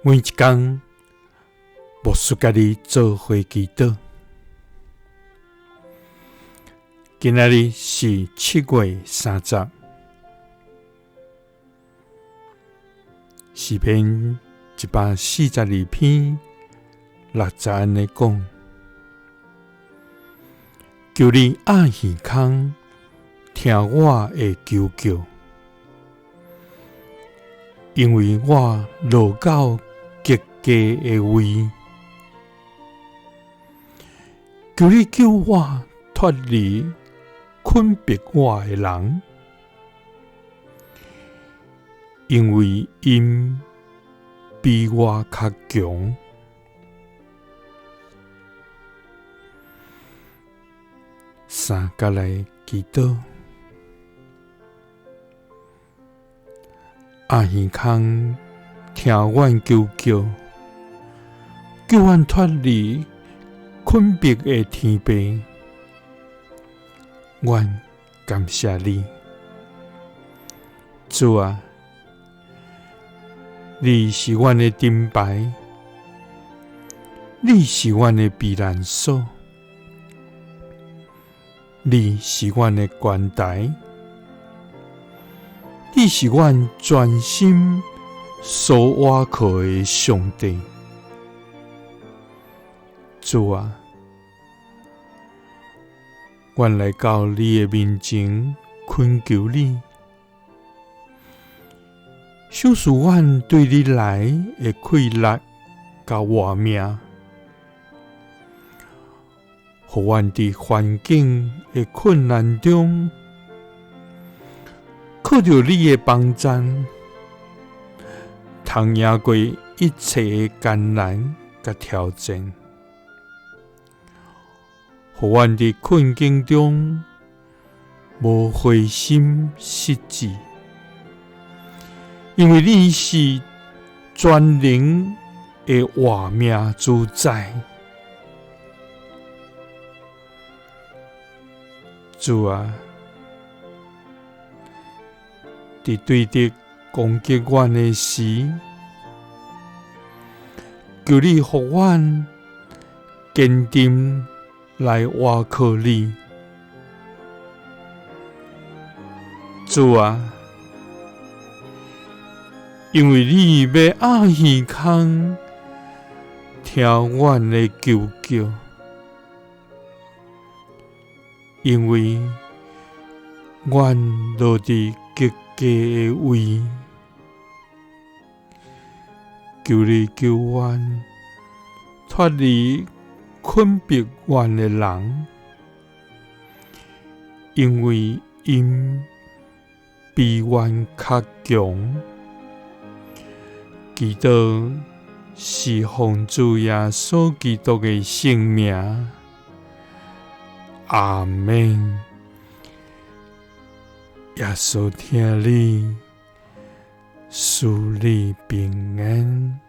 每一工，牧師佮你做伙祈禱。今仔日是7月30，詩篇142篇6節按呢講：求你掩耳孔，聽我的求叫，因為我落到極低的位，求你救我脫離困迫我的人，因為𪜶比我較強。三佮來祈禱，掩耳孔聽阮求叫，救阮脫離困迫的天父，阮感謝你，主啊，你是阮的盾牌，你是阮的避難所，你是阮的關台，你是阮全心所倚靠的上帝。主啊，阮來到你的面前懇求你，賞賜阮對你來的氣力佮活命，予阮佇環境的困難中，靠著你的幫贊，通贏過一切的艱難佮挑戰，予阮佇困境中無灰心失志，因為你是全能的活命主宰。主啊，佇對敵攻擊阮的時，求你予阮堅定來倚靠你。主啊，因為你欲掩耳孔聽阮的求叫，因為阮落佇極低的位，求你救阮脫離困迫阮的人，因為𪜶比阮較強。祈禱是奉主耶穌基督的聖名，阿們。耶穌疼你，賜你平安。